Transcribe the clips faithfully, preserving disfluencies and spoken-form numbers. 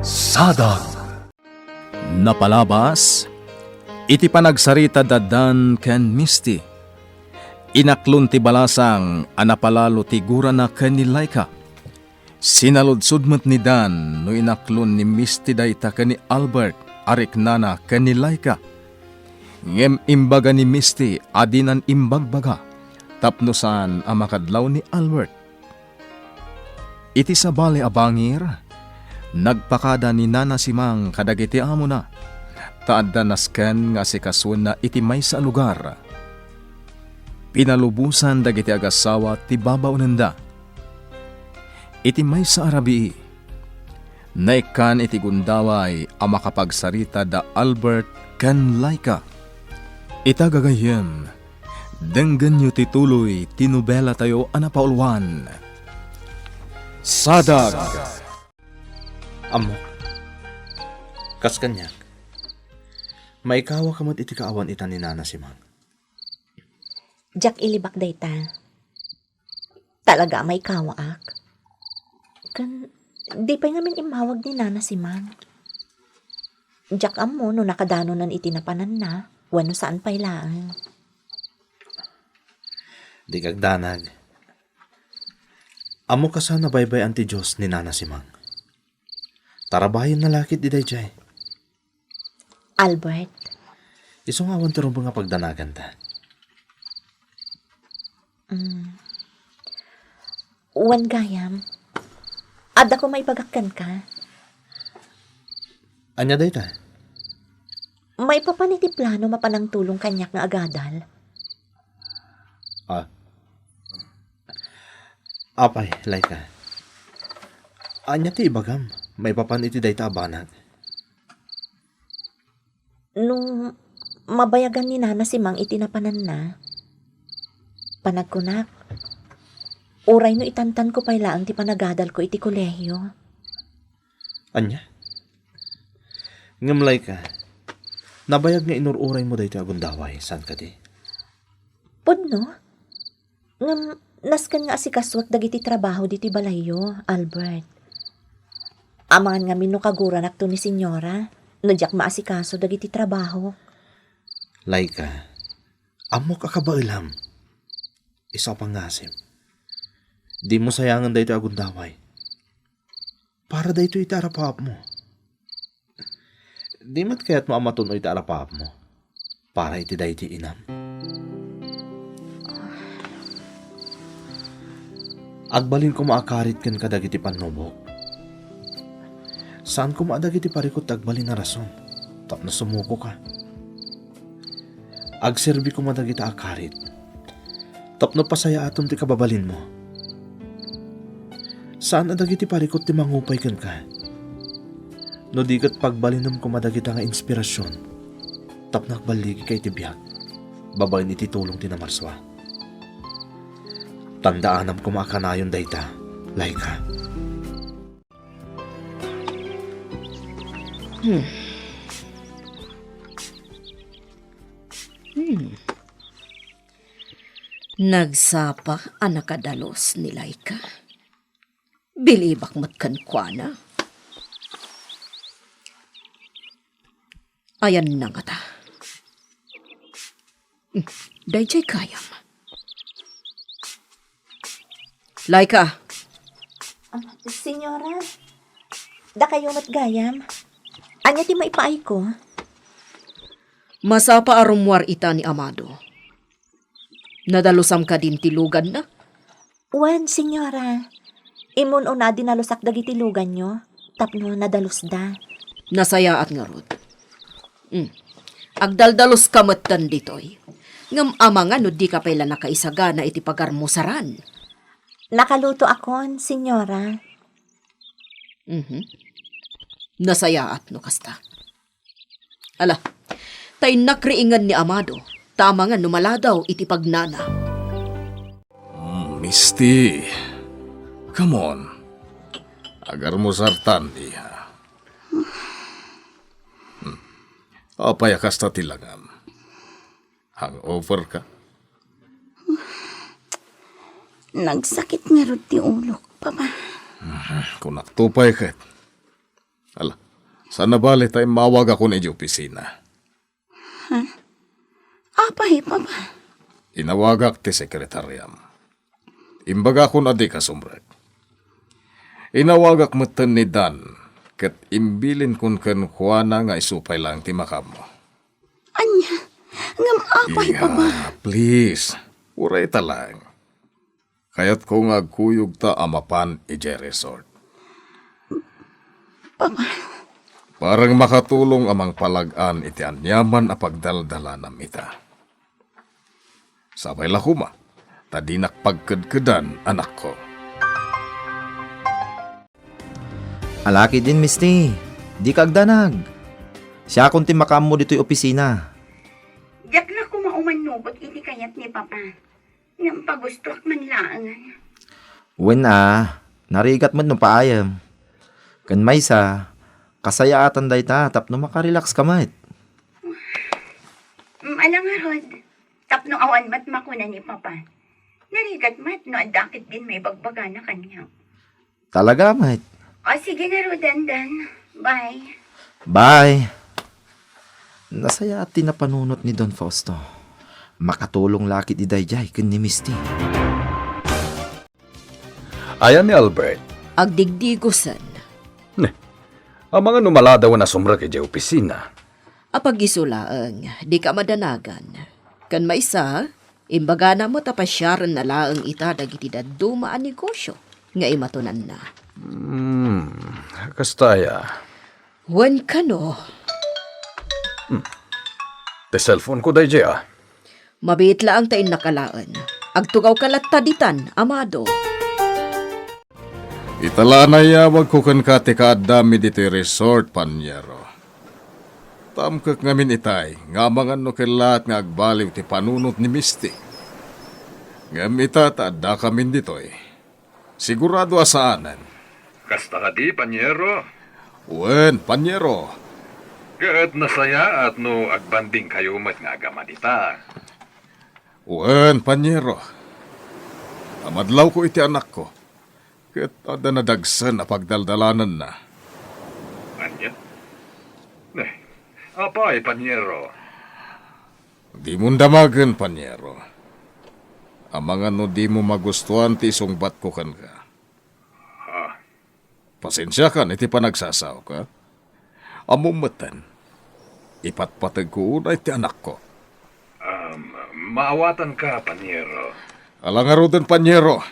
Sadang. Napalabas iti panagsarita da Dan ken Misty, inaklon ti balasang a napalalo ti gurana ken ni Laika. Sinaludsod met ni Dan no inaklon ni Misty dayta ken ni Albert a riknana ken ni Laika. Ngem imbaga ni Misty a dinan imbagbaga tapno saan a makadlaw ni Albert. Iti sabali a bangir, nagpakada ni Nana Simang kadagiti amona, ta adda nasken nga asikasoenna iti maysa a lugar. Pinalubosan dagiti agassawa ti babaonenda. Iti maysa a rabii, naikkan iti gundaway a makapagsarita da Albert ken Laika. Ita gagayyem, denggenyo ti tuloy ti nobelatayo a napauluan, Sadag. Ammok. Kas kaniak, maikawaka met iti kaawan ita ni Nana Simang. Diak ilibak dayta. Talaga a maikawaak. Ken, di pay ngamin immawag ni Nana Simang. Diak ammo no nakadanonan iti napananna, wenno saan pay laeng. Di kagdanag. Ammok a saan a baybay-an ti Dios ni Nana Simang. Tarabayenna la ketdi daydiay. Albert. Isu nga awan ti rumbeng a pagdanaganta. Mm. Wen gayam, adda ko maibagak kenka. Ania dayta? Maipapan iti planom a panangtulong kaniak nga agadal. Ah. Apay, Laika. Ania ti ibagam maipapan iti dayta a banag? No mabayagan ni Nana Simang iti napananna, panagkunak, uray no itantanko pay laeng ti panagadalko iti kolehio. Ania? Ngem, Laika, nabayag nga inur-uraymo daytoy a gundaway, saan kadi? Pudno. Ngem, nasken nga asikasuek dagiti trabaho ditoy balayyo, Albert. Amangan ngamin no kaguranakto ni Senyora, no diak maasikaso dagiti trabaho. Laika, ammok a kabaelam. Isu a pangngasem, dimo sayangen daytoy a gundaway. Para daytoy iti arapaapmo. Di met kayatmo a matun-oy ti arapaapmo para iti daytoy inam? Agbalin koma a karit ken kadagiti pannubok. Saan koma a dagiti parikut ti agbalin a rason tapno sumukoka. Agserbi koma dagita a karit tapno pasayaatem ti kababalinmo. Saan a dagiti parikut ti mangupay kenka, no di ket pagbalinem koma dagita nga inspirasion tapno agballigika iti biag babaen iti tulong ti namarsua. Tandaanam koma a kanayon dayta, Laika. Hmm. Hmm. Nagsapa a nakadalus ni Laika. Bilibak met kenkuana. Ayanna ngata. Hmm, daydiay gayam. Laika. Ah, Senyora, dakayo met gayam. Ania ti maipaayko? Masapa a rummuar ita ni Amado. Nadalusam kadin ti luganna? Wen, Senyora. Immun-una a dinalusak dagiti luganyo tapno nadalusda. Nasayaat ngarud. Mm. Agdaldaluska metten ditoy. Ngem amangan no dika pay la nakaisagana iti pagarmusaran. Nakalutoakon, Senyora. Mhm. Nasayaat no kasta. Ala, ta innak riingen ni Amado, ta amangan no maladaw iti pagnana. Mm, Misty, come on. Agarmusartan, iha. Hmm. Apay a kasta ti langam? Hangover ka? Nagsakit ngarud ti ulok, Papa. Mhm. Kunakto pay ket. Ala, saan a bale ta immawagakon idiay opisina. Apay, Papa? Inawagak ti sekretariam. Imbagakon a dika sumrek. Inawagak metten ni Dan, ket imbilinkon kenkuana nga isu pay laeng ti makaammo. Ania? Ngem apay, Papa? Iha, please. Urayta laeng. Kayatko nga agkuyogta a mapan idiay resort. Papa. Para nga makatulong a mangpalag-an iti aniaman a pagdaldalanam ita. Sapay la koma, ta dinak pagkedkedan, anakko. Alaki din, Misti. Dika agdanag. Siakon ti makaammo ditoy opisina. Diak la koma umannubot iti kayat ni Papa. Ngem pagustoak man laengen. Wen a, narigat met no paayem. Ken maysa, kasayaatan dayta tapno makarelax ka met. Mm, ala ngarud, tapno awan met makuna ni Papa. Narigat met no adda ketdin maibagbagana kaniak. Talaga met. O, sige ngarud, Dandan. Bye. Bye. Nasayaat ti napanunot ni Don Fausto. Makatulong la ketdi daydiay ken ni Misti. Ayan ni Albert. Agdigdigosen. Ne, amangan no maladawen a sumrek idiay opisina. Apag-isu laeng, dika madanagan. Ken maysa, imbagana met a pasiarenna laeng ita dagiti dadduma a negosio nga imatonanna. Hmm, kasta aya. Wen kano. Hmm. Ti cellphone-ko daydiay a. Mabiit laeng ta innak alaen. Agtugawka latta ditan, amado. Ita la a nayawagko kenka ti kaaddami ditoy resort, Paniero. Tamkek ngamin itay nga amangan no kellaat nga agbaliw ti panunot ni Misti. Ngem ita ta addakamin ditoy. Sigurado a saanen. Kasta kadi, Paniero? Wen, Paniero. Ket nasayaat no agbandingkayo met nga agama dita. Wen, Paniero. Amadlawko iti anakko. Ket adda nadagsen a pagdaldalananna. Ania? Ne, apay, Paniero? Dimon damagen, Paniero. Amangan no dimo magustuan ti isungbatko kenka. Ah. Pasensiakan iti panagsasaoka. Ammom metten, ipatpategko unay ti anakko. Um, maawatanka, Paniero. Ala ngaruden, Paniero.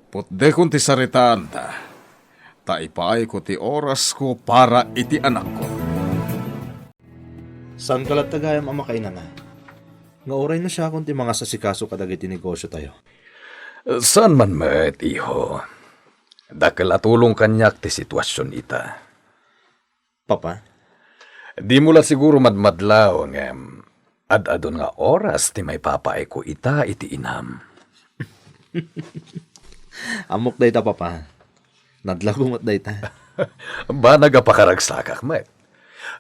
Putdekon ti saritaanta, ta ipaayko ti orasko para iti anakko. Saanka latta gayam a makainana? Nga uray no siakon ti mangasasikaso kadagiti negosiotayo. Saan man met, iho. Dakkel a tulong kaniak ti situasion ita. Papa? Dimo la siguro madmadlaw ngem ad-adun nga oras ti maipapaayko ita iti inam. Ammok dayta, Papa. Nadlawko met dayta. Banag a pakaragsakak met.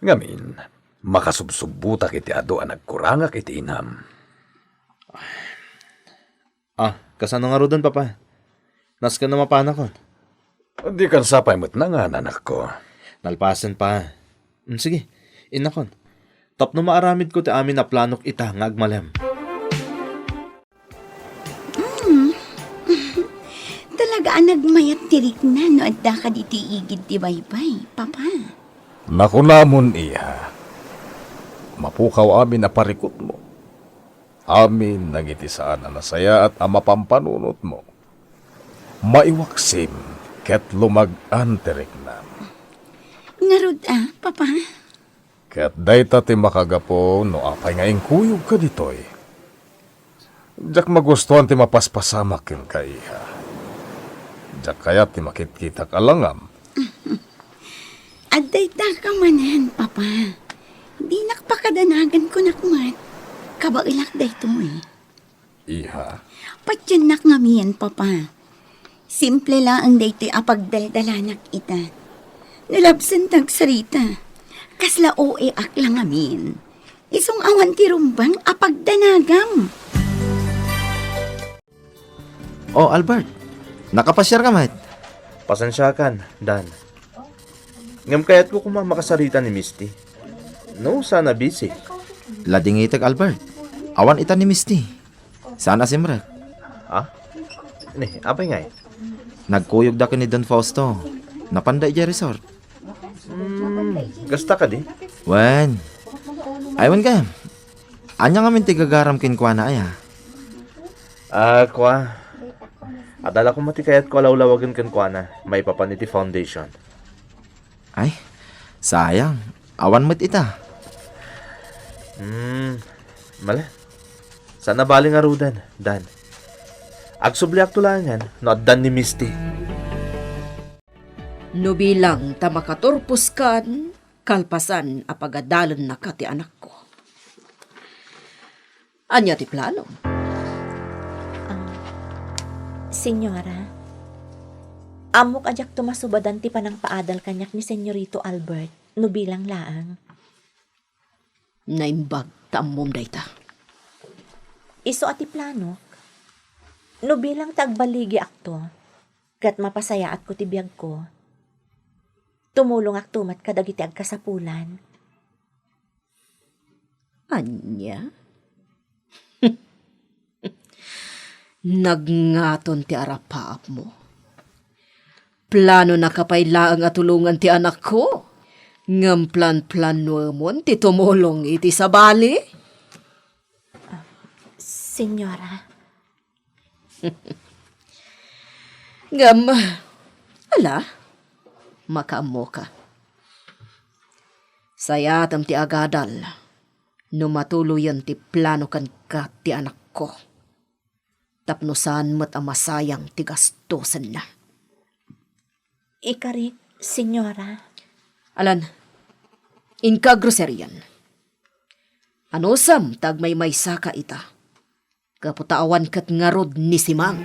Ngamin, makasubsubbotak iti adu a nagkurangak iti inam. Ah, kasano ngaruden, Papa? Nasken a mapanakon. Dikan sapay met nangan, anakko. Nalpasen, Pa. Mm, sige, innakon. Tapno maaramidko ti amin a planok ita nga agmalem. Mm. Talaga a nagmayat ti rikna no adda kadi ti igid ti baybay, Papa. Nakunamon, iha. Mapukaw amin a parikutmo. Amin dagiti saan a nasayaat a mapampanunotmo. Maiwaksim ket lumag-an ti riknam. Ngarud a, Papa? Ket dayta ti makagapu no apay nga inkuyogka ditoy. Diak magustuan ti mapaspasamak kenka, iha. Diak kayat ti makitkitak a langam. Adda itaka manen, Papa. Dinak pakadanagan kunak met. Kabaelak daytoy. Iha? Patiennak ngamin, Papa. Simple laeng daytoy a pagdaldalanak ita. Nalabsen ta agsarita. Kasla O A ak la ngamin. Isung awan ti rumbeng a pagdanagam. Oh, Albert. Nakapasiar ka met? Pasensiakan, Dan. Ngem kayatko koma makasarita ni Misty. No, saan a busy. Ladingitek, Albert. Awan ita ni Misty. Saan a simrek. Ha? Ni, apay ngay? Nagkuyogda ken ni Don Fausto. Napanda idiay resort. Hmm, kasta kadi? Wen. Ay, wen gayam. Ania ngamin ti gagaram kenkuana, aya? Ah, kua. Adda la koma ti kayatko a lawlawagen kenkuana, maipapan iti foundation. Ay, sayang. Awan met ita. Hmm, mala. Saan a bali ngaruden, Dan. Agsubliakto laengen no addan ni Misty. No bilang ta makaturposkan, kalpasan a pagadalennaka ti anakko. Ania ti plano? Ah, Senyora, ammok a diakto masubadan ti panangpaadal kaniak ni Senyorito Albert no bilang laeng. Naimbag ta ammom dayta. Isu a ti planok, no bilang ti agbaligiakto ket mapasayaatko ti biagko, tumulongakto met kadagiti agkasapulan. Ania? Nagngaton ti arapaapmo. Planonaka pay laeng a tulongan ti anakko, ngem planplanoemon ti tumulong iti sabali? Senyora. Ngem, ala, makaammoka. Sayatem ti agadal no matuloyen ti plano kenka ti anakko. Tapno saan met a masayang ti gastosenna. Ikarik, Senyora. Alan, inka agroserian. Anusem ta agmaymaysaka ita? Gapu ta awan ket ngarud ni Simang.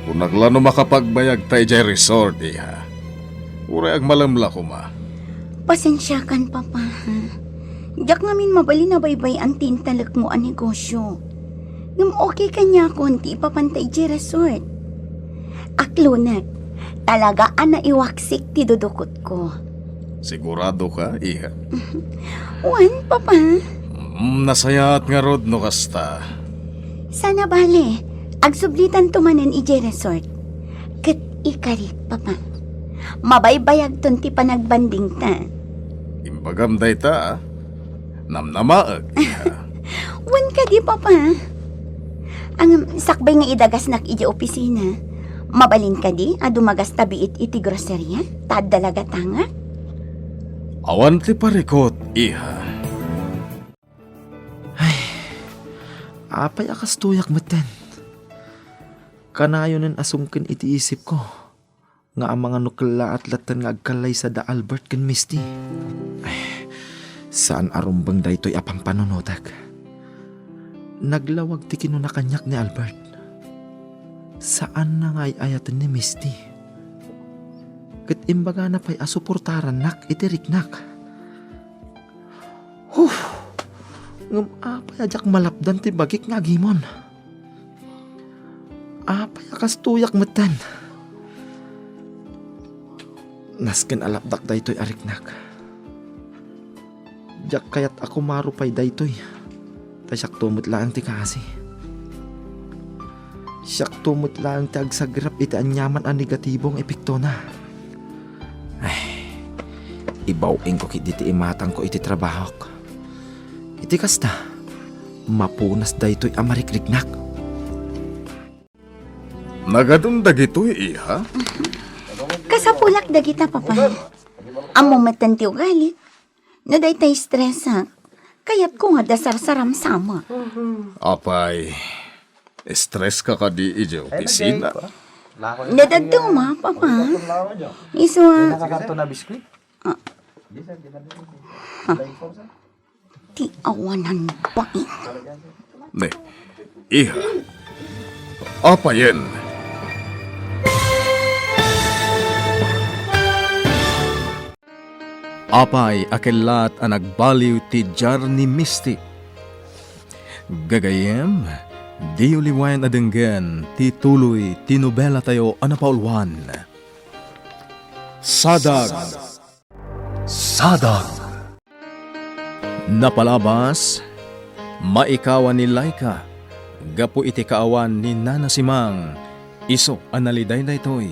Kunak la no makapagbayagta idiay resort, iha. Uray agmalemla koma. Pasensiakan, Papa, ha? Diak ngamin mabalin a baybay-an ti intalekmo a negosio. Ngem okay kaniakon ti ipapanta idiay resort. Aklonek, talaga a naiwaksik ti dudukotko. Sigurado ka, iha? Wen, Papa. Mm, nasayaat ngarud no kasta. Saan a bale, agsublitanto manen idiay resort. Ket ikarik, Papa. Mabaybayagton ti panagbandingta. Imbagam dayta, a? Namnamaek, iha. Wen kadi, Papa. Ngem sakbay nga idagasnak idiay opisina, mabalin kadi a dumagas ta biit iti groceria ta adda la gatangak? Awan ti parikut, iha. Ay, apay a kastoyak metten? Kanayonen a sungken iti isipko nga amangan no kellaat latten nga agkallaysa da Albert ken Misty. Ay, saan a rumbeng daytoy a pampanunotek. Naglawag ti kinuna kaniak ni Albert. Saanna nga ay-ayaten ni Misty. Ket imbagana pay a suportarannak iti riknak. Huh! Ngem apay a diak malapdan ti bagik nga agimon? Apay a kastoyak metten? Nasken a lapdak daytoy a riknak. Diak kayat a kumaro pay daytoy. Ta siakto met laeng ti kaasi. Siakto met laeng ti agsagrap iti aniaman a negatibo nga epektona. Ay, ibaw-ingko ketdi ti imatangko iti trabahok. Iti kasta, mapunas daytoy a marikriknak. Nagadun dagitoy, iha? Kasapulak dagita, Papa. Ammo metten ti ugali. No dayta stressak, kayatko nga adda sarsaramsamak. Apay, stress ka kadi idiay opisina? No dadduma, Papa. Isu a... Nakakadto na biskwit? Ah. Ti awanan bain. Ne, iha. Apayen. Apay a kellaat a nagbaliw ti diar ni Misty. Gagayyem, diyo liwayan a denggen ti tuloy ti nobelatayo a napauluan. Sadag. Sadag. Napalabas, maikawan ni Laika gapu iti kaawan ni Nana Simang, isu a naliday daytoy.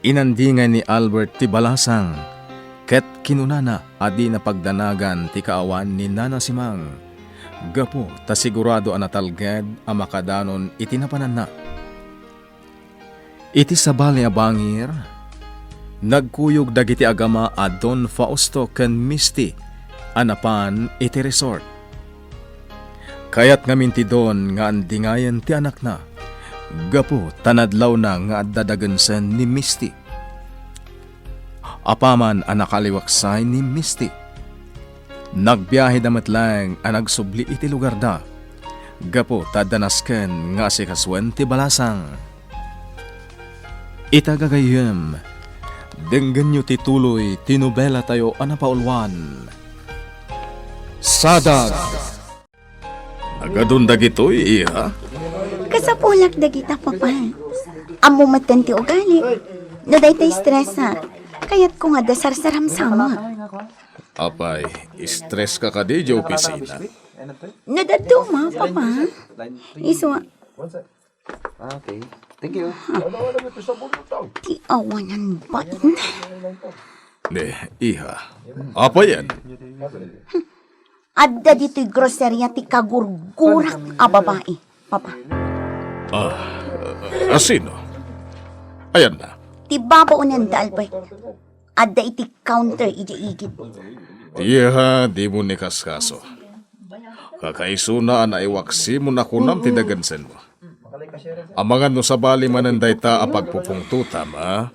Inandingay ni Albert ti balasang, ket kinunana a dina pagdanagan ti kaawan ni Nana Simang, gapu ta sigurado a natalged a makadanon iti napananna. Iti sabali a bangir, nagkuyog dagiti agama a Don Fausto ken Misty a napan iti resort. Kayat ngamin ti Don nga andingayen ti anakna, gapu ta nadlawna nga adda dagensen ni Misty. Apaman a nakaliwaksay ni Misty, nagbiaheda met laeng a nagsubli iti lugarda, gapu ta adda nasken nga asikasuen ti balasang. Ita gagayyem, denggenyo ti tuloy ti nobelatayo a napauluan, Sadag. Nagadun dagitoy, iha? Kasapulak dagita, Papa. Ammo metten ti ugali. No dayta stress, a, kayatko nga adda sarsaramsamak. Apay, stress ka kadi idiay opisina? No dadduma, Papa. Isu a, Ah, okay. Thank you. Ti awanan bain. Ne, iha. Apayen? Adda ditoy groceria ti kagurgurak a babai, Papa. Ah, ah, sino? Ayanna. Ti babaonen da Albert. Adda iti counter idiay igid. Iha, dimo ni kaskaso. Kakaisuna a naiwaksimo a kunam ti dagensenmo. Amangan no sabali manen dayta a pagpupungtotam, a?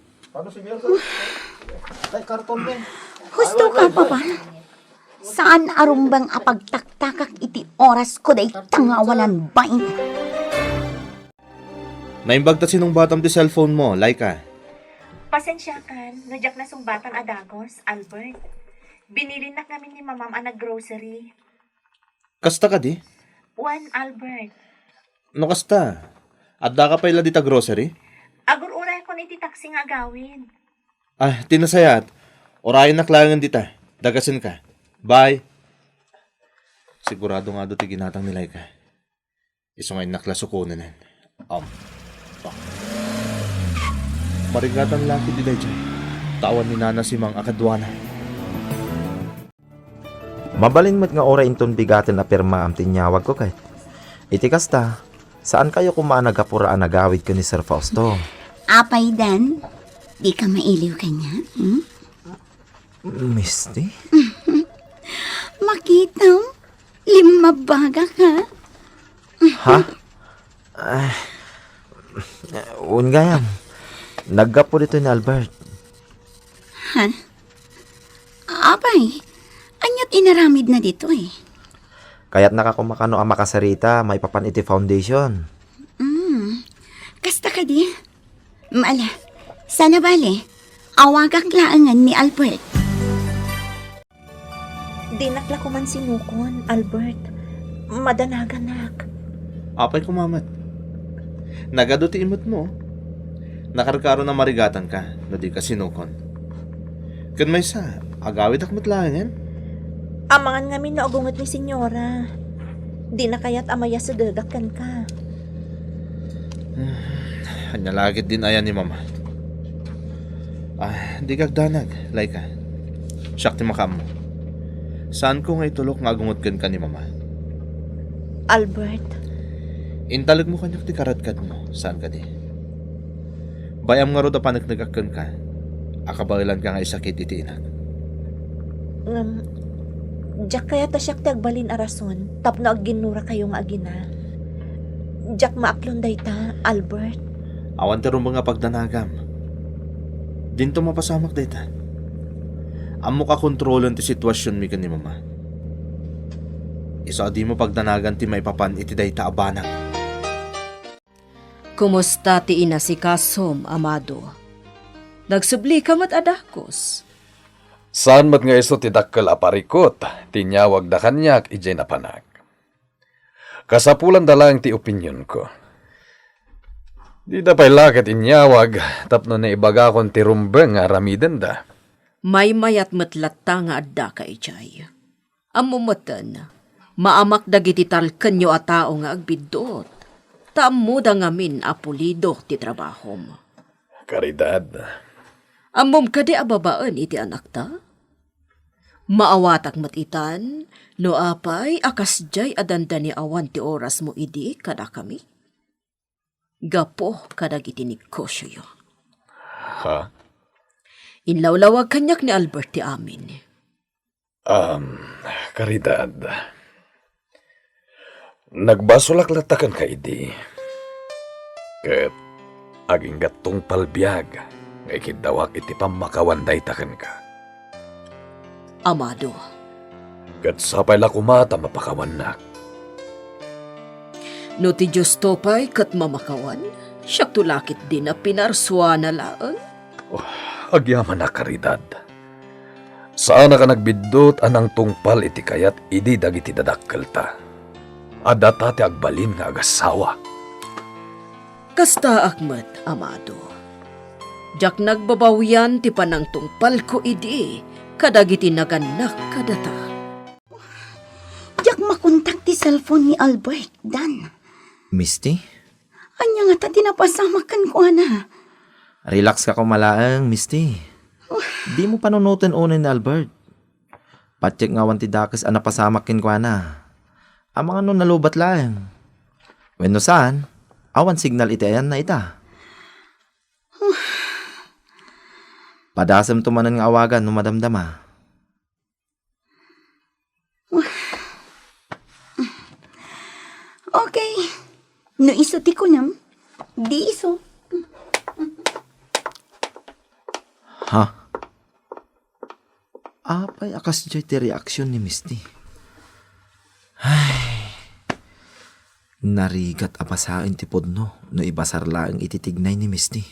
Husto ka, Papa. Saan a rumbeng a pagtaktakak iti orasko dayta nga awanan bain. Naimbag ta sinungbatam ti cellphone mo, Laika. Pasensiakan no diak nasungbatan a dagus, Albert. Binilinnak ngamin ni Mamam a naggrocery. Kasta kadi? Wen, Albert. No kasta, addaka pay la dita grocery? Agur-urakon iti taxi nga agawid. Ah, ti nasayaat, urayennak laengen dita. Dagasenka. Bye. Sigurado nga adu ti ginatang ni Laika. Isu nga innak la sukonenen. Am. Pak. Marigatan la ketdi daydiay. Ta awan ni Nana Simang a kaduana. Mabalin met nga uray inton bigaten a pirmaam ti inyawagko ket. Iti kasta, saankayo koma a nagapura a nagawid ken ni Sir Fausto. Apay, Dan? Dika mailiw kaniak, hmm? Misty? Makitam, limmabagak, ha? Ha? Ay, wen gayam. Naggapu ditoy ni Albert. Ha? Apay, aniat inaramidna ditoy? Kayatnaka koma kano a makasarita maipapan iti foundation. Hmm. Kasta kadi? Mala, sana bale, awagak laengen ni Albert. Dinak la koman sinukon, Albert. Madanaganak. Apay koma met. Nagadu ti imutmo. Nakarkaro a marigatanka no dika sinukon. Ken maysa, agawidak met laengen. Amangan ngamin no agunget ni Senyora. Dina kayat a mayasedegak kenka. Hmm, ania la ketdin aya ni Mama? Ah, dika agdanag, Laika. Siak ti makaammo. Saanko nga itulok nga agunget kenka ni Mama. Albert. Intalekmo kaniak ti karadkadmo, saan kadi? Bay-am ngarud a paneknekak kenka a kabaelanka nga isakit iti inak. Ngem, diak kayat a siak ti agbalin a rason tapno agginnurakayo nga agina. Diak maaklon dayta, Albert. Awan ti rumbeng a pagdanagam. Dinto mapasamak dayta. Ammok a kontrolen ti situasionmi ken ni Mama. Isu a dimo pagdanagan ti maipapan iti dayta a banag. Kumusta ti inasikasom, Amado? Nagsublika met a dagus. Saan met nga isu ti dakkel a parikut ti inyawagda kaniak idiay napanak. Kasapulanda laeng ti opinionko. Dida pay la ket inyawag tapno naibagakon ti rumbeng nga aramidenda. Maymayat met latta nga addaka idiay. Ammom metten, maamak dagiti talkenyo a tao nga agbiddut, ta ammoda ngamin a pulido ti trabahom. Caridad. Ammom kadi a babaen iti anakta? Maawatak met itan, no apay a kasdiay a dandani awan ti orasmo idi kadakami? Gapu kadagiti negosioyo. Ha? Inlawlawag kaniak ni Albert ti amin. Um, Caridad. Nagbasolak latta kenka idi. Ket agingga tungpal biag nga ikiddawak iti pammakawan dayta kenka. Amado. Ket sapay la koma ta mapakawannak. No ti Diosto pay ket mamakawan, siakto la ketdi a pinarsuana laeng. Oh, agyamanak, Caridad. Saanak a nagbiddut a nangtungpal iti kayat idi dagiti dadakkelta. Adda ta ti agbalin nga agasawa. Kastaak met, Amado. Diak nagbabawian ti panangtungpalko idi kadagiti nagannak kadata. Diak makontak ti cellphone ni Albert, Dan. Misty? Ania ngata ti napasamak kenkuana? Relax ka koma laeng, Misty. Dimo panunoten unay ni Albert. Patiek nga awan ti dakes a napasamak kenkuana. Amangan no nalubat laeng. Wenno saan, awan signal iti ayanna ita. Padasemto manen nga awagan no madamdama. Okay. No isu ti kunam, di isu. Ha? Apay a kasdiay ti reaksion ni Misty? Ay, narigat a basaen ti pudno no ibasar laeng iti tignay ni Misty.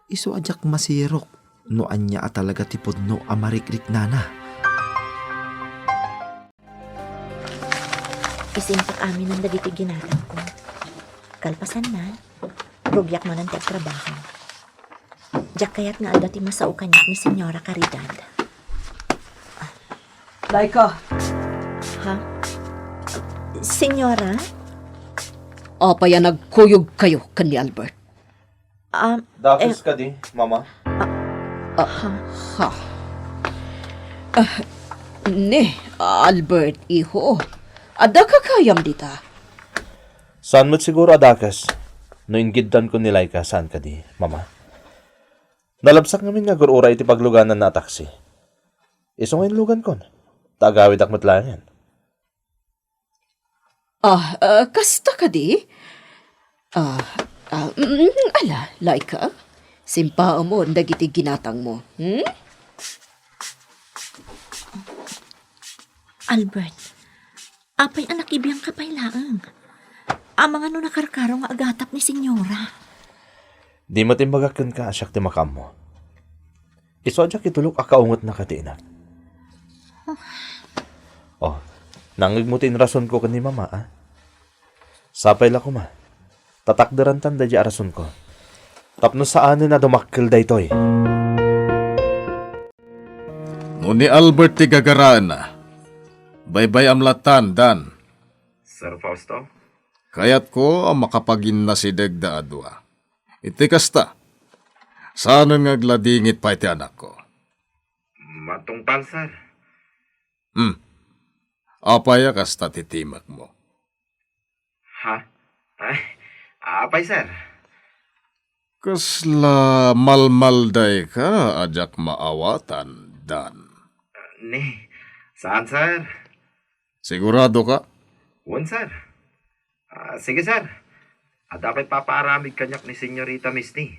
Isu a diak masirok no ania a talaga ti pudno a marikriknana. Isintak aminen dagiti ginatangko. Kalpasanna, rugiak manen ti agtrabaho. Diak kayat nga adda ti masao kaniak ni Señora Caridad. Laika. Ha? Señora? Apay a nagkuyogkayo ken ni Albert? Um, Dakes eh, kadi, Mama? Ah, ha? Ah, ne, Albert, iho. Adda ka gayam dita? Saan met siguro a dakes no inggiddanko ni Laika, saan kadi, Mama? Nalabsak ngamin nga agur-uray iti paglugananna a taksi. Isu nga inlugankon, ta agawidak met laengen. Ah, ah, kasta kadi? Ah, ah, mm, ala, Laika. Simpaamon dagiti ginatangmo, hmm? Albert, apay a nakibiangka pay laeng? Amangan no nakarkaro nga agatap ni Señora. Di met imbagak kenka a siak ti makaammo. Isu a diak itulok a kaungetna kadi inak. Oh, nangngegmo ti inrasonko ken ni Mama, a? Sapay la koma. Tatakderantan daydiay a rasonko. Tapno saanen a dumakkel daytoy. No ni Albert ti gagaraenna, baybay-am lattan, Dan. Sir Fausto? Kayatko a makapaginnasidegda a dua. Iti kasta, saanen nga agladingit pay ti anakko. Matungpal, sir. Hmm. Apay a kasta ti timekmo? Ha? Ay, apay, sir? Kasla malmaldayka a diak maawatan, Dan. Ni, saan, sir? Sigurado ka? Wen, sir. Ah, sige, sir. Adda pay ipapaaramid kaniak ni Senyorita Misty.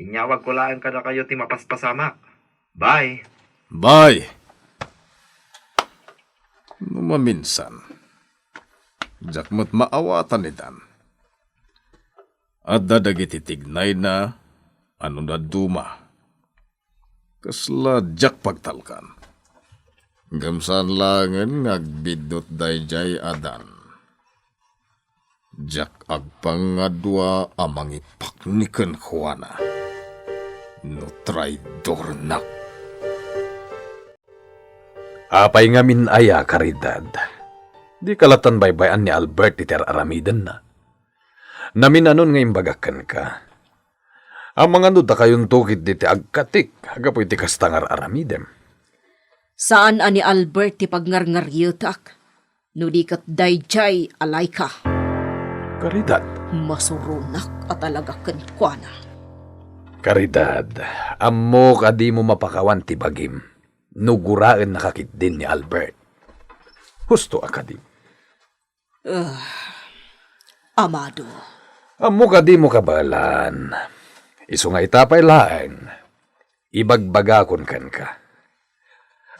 Inyawagko laeng kadakayo ti mapaspasamak. Bye. Bye. No maminsan, diak met maawatan ni Dan. Adda dagiti tignayna a no dadduma, kasla diak pagtalkan. Ngem saan laengen nga agbiddut daydiay a Dan. Diak agpangadua a mangipakni kenkuana no traidornak. Apay ngamin aya, Caridad? Dika latta baybay-an ni Albert iti ar-aramidenna. Naminanon nga imbagak kenka. Amangan no dakayonto ketdi ti agkatik gapu iti kasta nga ar-aramidem. Saan a ni Albert ti pagngarngarietak, no di ket daydiay a Laika. Caridad. Masuronak a talaga kenkuana. Caridad, ammok a dimo mapakawan ti bagim no guraennaka ketdin ni Albert. Husto a kadi? Ah, Amado. Ammok a dimo kabaelan. Isu nga ita pay laeng, ibagbagakon kenka.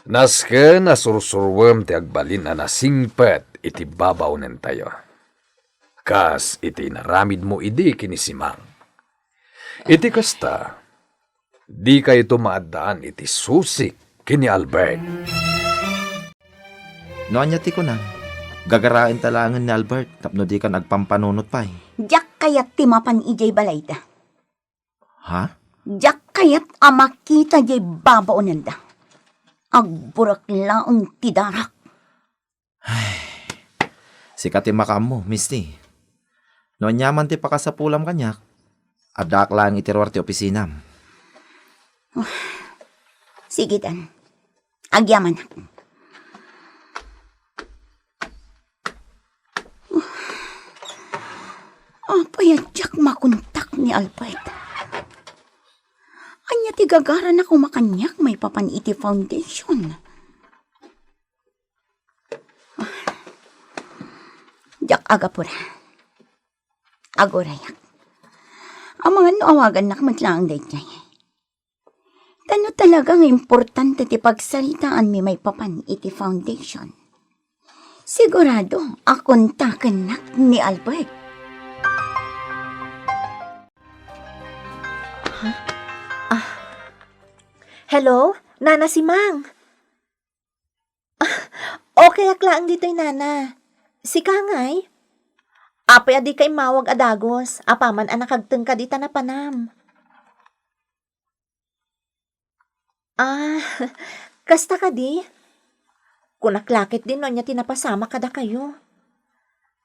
Nasken a sursuruem ti agbalin a nasingpet iti babaonentayo, kas iti inaramidmo idi ken ni Simang. Iti kasta, dikayto maaddaan iti susik ken ni Albert. No ania ti kunam, gagaraenta laengen ni Albert tapno dika agpampanunot pay. Diak kayat ti mapan idiay balayda. Ha? Diak kayat a makita diay babaonenda. Agburek laeng ti darak. Sika ti makaammo, Misty. No aniaman ti pakasapulam kaniak, addaak laeng iti ruar ti opisinam. Sige, Dan. Agyamanak. Apay a diak makontak ni Albert? Ania ti gagarana koma kaniak maipapan iti foundation? Diak agapura. Agurayak. Amangan no awagannak met laeng daydiay. Ta no talaga nga importante ti pagsaritaanmi maipapan iti foundation, sigurado a kontakennak ni Albert. Ah. Hello, Nana Simang. Ah, okayak laeng ditoy, Nana. Sika ngay? Apay a dika immawag a dagus, apaman a nakagtengka dita napanam? Ah, kasta kadi? Kunak la ketdin no ania ti napasamak kadakayo.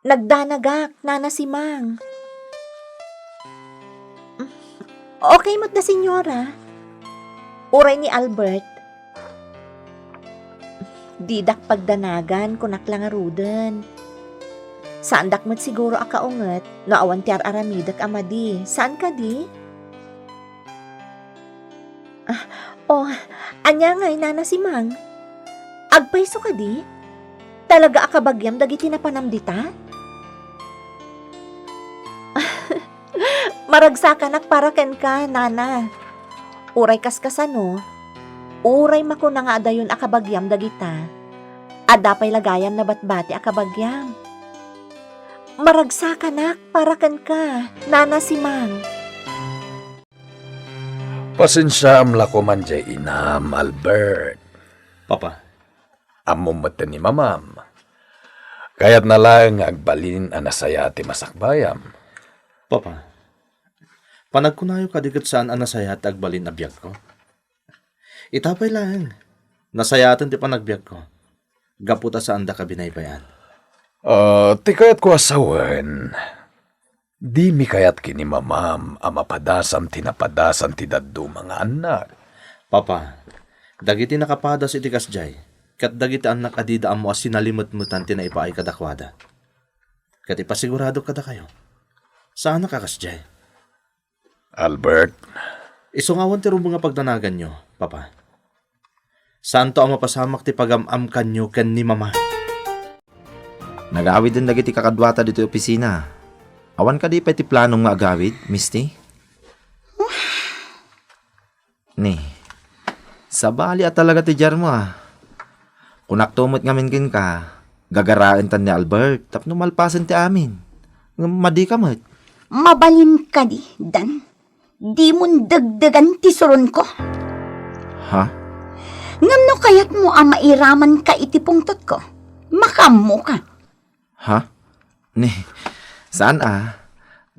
Nagdanagak, Nana Simang. Okay met da, Senyora. Uray ni Albert. Didak pagdanagan, kunak la ngaruden. Saandak met siguro a kaunget no awan ti ar-aramidek a madi. Saan kadi? Ah, oh, ania ngay, Nana Simang? Agpayso kadi? Talaga a kabagiam dagiti napanam dita? Maragsakanak para kenka, Nana. Uray kaskasano, uray makuna nga adayon a kabagiam dagita, adda pay la gayam nabatbati a kabagiam. Maragsakanak para kenka, Nana Simang. Pasensiaam la koman diay inam, Albert. Papa. Ammom met ni mamam. Kayatna laeng nga agbalin a nasayaat ti masakbayam. Papa, panagkunayo kadi ket saan a nasayaat ti agbalin a biagko? Ita pay laeng, nasayaaten ti panagbiagko, gapu ta saandaka binaybay-an. Ah, ti kayatko a sawen, dimi kayat ken ni mamam a mapadasam ti napadasan ti dadduma nga annak. Papa, dagiti nakapadas iti kasdiay, ket dagiti annak a dida ammo a sinalimetmetan ti naipaay kadakuada. Ket ipasiguradok kadakayo, saanak a kasdiay. Albert. Isu nga awan ti rumbeng a pagdanaganyo, Papa. Saanto a mapasamak ti pagam-amkanyo ken ni Mama. Nagawiden dagiti kakaduata ditoy opisina. Awan kadi pay ti planom nga agawid, Misty? Ni, sabali a talaga ti diarmo, a. Kunakto met ngamin kenka, gagaraentan ni Albert tapno malpasen ti amin. Ngem madika met. Mabalin kadi, Dan? Dimon degdegan ti suronko? Ha? Ngem no kayatmo a mairamanka iti pungtotko, makaammoka. Ha? Ni, Saan a?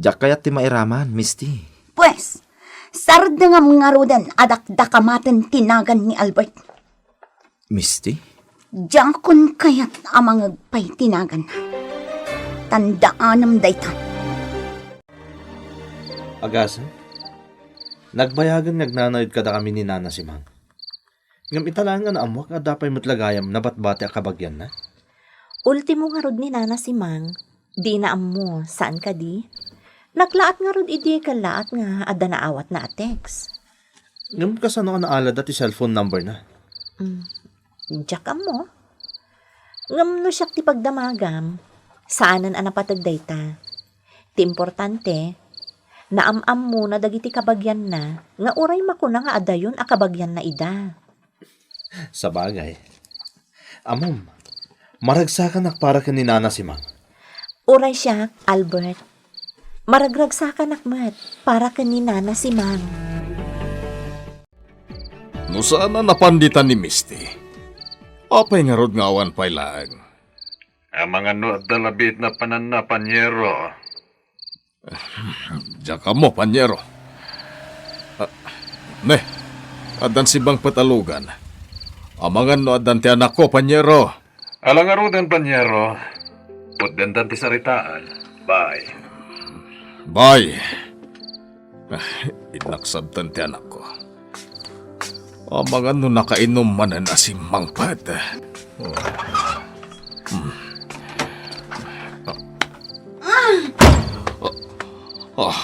Diak kayat ti mairaman, Misty. Pues, sardengam ngaruden a dakdakamaten ti nagan ni Albert. Misty? Diakon kayat a mangeg pay ti naganna. Tandaanem dayta. Agasem, nagbayagen nga agnanayod kadakami ni Nana Simang. Ngem ita laeng a naammuak nga adda pay met la gayam nabatbati a kabagianna. Ultimo ngarud ni Nana Simang, dina ammo, saan kadi? Naglaat ngarud idi kellaat nga adda naawatna a text. Ngem kasano a naalada ti cellphone number na? Mm, diak ammo. Ngem no siak ti pagdamagam, saanen a napateg dayta. Ti importante, naam-ammona dagiti kabagianna nga uray makuna nga adayon a kabagianna ida. Sabagay. Ammom, maragsakanak para ken ni Nana Simang. Uray siak, Albert. Maragragsakanak met para ken ni Nana Simang. No saan a napan dita ni Misty, apay ngarud nga awan pay laeng? Amangan no adda la biit napananna, panyero. Diak ammo, panyero. Ah, ne, addan si Bangpet a lugan. Amangan no addan ti anakko, panyero. Ala ngaruden, panyero. Puddendan ti saritaan. Bye. Bye. Ah, innak sabtan ti anakko. Amangan no nakainom manen a si Bangpet. Oh. Hmm. Ah. Ah.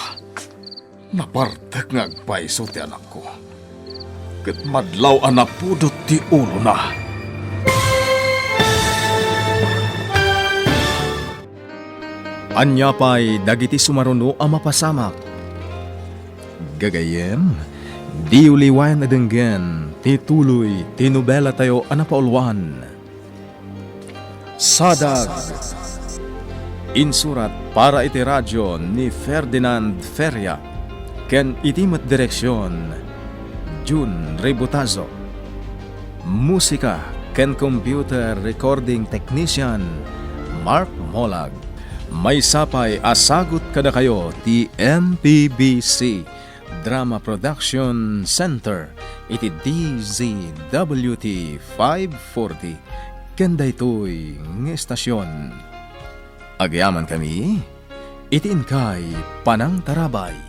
Napartek nga agpayso ti anakko. Ket madlaw a napudot ti ulona. Ania pay dagiti sumaruno a mapasamak? Gagayyem, diyo liwayan a denggen ti tuloy ti nobelatayo a napauluan, Sadag. Insurat para iti radio ni Ferdinand Feria, ken iti met direksion, Jun Ributazo. Musika ken computer recording technician, Mark Molag. Maysa pay a sagut kadakayo ti M P B C Drama Production Center iti D Z W T five forty ken daytoy nga estasion. Agyamankami iti inkay panangtarabay.